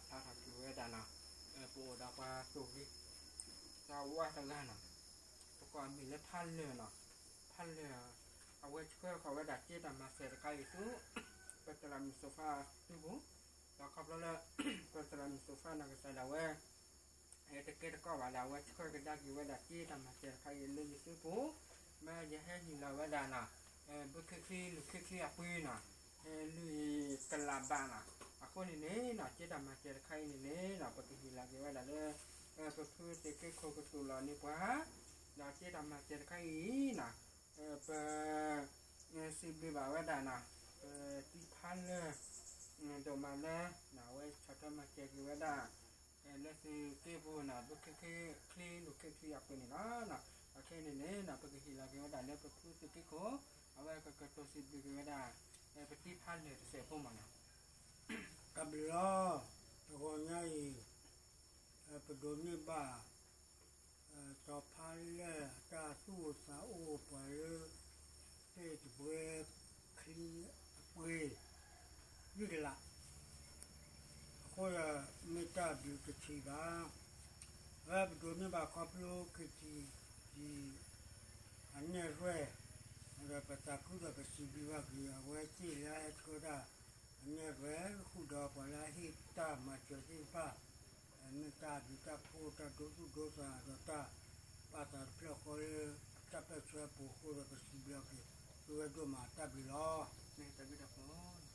ဖျါထီၣ်က့ၤဝဲဒၣ်နီၤ, ပအိၣ်ဒီးပှၤသူၣ်ဂ့ၤသးဝါတဂၤနီၤ, ပကိးအမံၤလၢဖးလၢာ်နီၤ, ဖးလၢာ်, အဝဲဆှၢဃီၤဝဲဒၣ်စ့တၢ်မၤစၢၤတခါအံၤဆူ ပသရၣ်မုၣ်စိၤဖါအစုပူၤ, ဒီးခီဖျိလၢ ပသရၣ်မုၣ်စိၤဖါနီၢ်ကစၢ်ဒၣ်ဝဲ တကဲတကိးဘၣ်ဒီး အဝဲဆှၢကဒါက့ၤဝဲဒၣ်စ့တၢ်မၤစၢၤတခါအံၤလၢယစုပူၤ, မ့ၢ်ယဟဲဟ့ၣ်လီၤဝဲဒၣ်နီၤ, ဘုခ့ချံလူၤခ့ချံအပှ့ၤနီၤ, လွံၢ်ကလးဘးနီၤ, အဃိန့ၣ်န့ၣ်နီၤ စ့တၢ်မၤစၢၤတခါအံၤန့ၣ်န့ၣ်နီၤ ပကဟ့ၣ်လီၤက့ၤဝဲဒၣ်လၢ ပဖုသုးက့ခိၣ်ကတူၢ်လိာ်န့ၢ်ပှၤ, ဒီးစ့တၢ်မၤစၢၤတခါအံၤနီၤ ပ စံးဘျုးဘၣ်ဝဲဒၣ်နီၤ, ပတံၤဖးလၢာ် ဒိၣ်မးလၢ အဝဲဆီၣ်ထွဲမၤစၢၤက့ၤဝဲဒၣ် လၢသုးက့ပူၤနီၤ ဘုခ့ချံလူၤခ့ချံအပှ့ၤန့ၣ်လီၤ. အခဲအံၤန့ၣ်န့ၣ်နီၤ ပကဟ့ၣ်လီၤက့ၤဝဲဒၣ်လၢပဖုသုးက့ခိၣ် အဝဲကကတိၤစံးဘျုးက့ၤဝဲဒၣ် ပတံၤဖးလၢာ်တစဲးဖိမးနီၤ. တၢ်ဘျုးလီၤ. တဂီၤညါအံၤ ပဒိးန့ၢ်ဘၣ် စီၤဖါလၢာ်အတၢ်သူၣ်အိၣ်သးအိၣ်ပှၤလၢ သ့ၣ်တဘှဲ ချံအပှ့ၤ လွံၢ်ကလး အဃိဒီး မ့ၢ်တၢ်ဘျုးတထံၣ်ဘၣ်. အဝဲပဒိးန့ၢ်ဘၣ်ခီဖျိက့ၤထံကံၤ အနဲၣ်ရွဲၣ် ဒီးပသးခုဒီးပစံးဘျုးဘၣ်က့ၤ အဝဲသ့ၣ်လၢအဟဲဆှၢတၢ် အနဲၣ်ရွဲၣ် ဃုာ်ဒီးပှၤလၢအဟ့ၣ်တၢ်မၤစၢၤသ့ၣ်တဖၣ် မ့ၢ်တၢ်ဘျုးတၢ်ဖှိၣ်တၢ်ဒိသူၣ်ဒိသးဒီးတၢ်ပာ်သးတဖျၢၣ်ဃီလၢ တၢ်ပၢၢ်ဆၢအပူၤအဃိဒီး ပစံးဘျုးက့ၤ သုဝဲဒိၣ်မး တၢ်ဘျုးလီၤ. မ့ၢ်တၢ်ဘျုးတၢ်ဖှိၣ်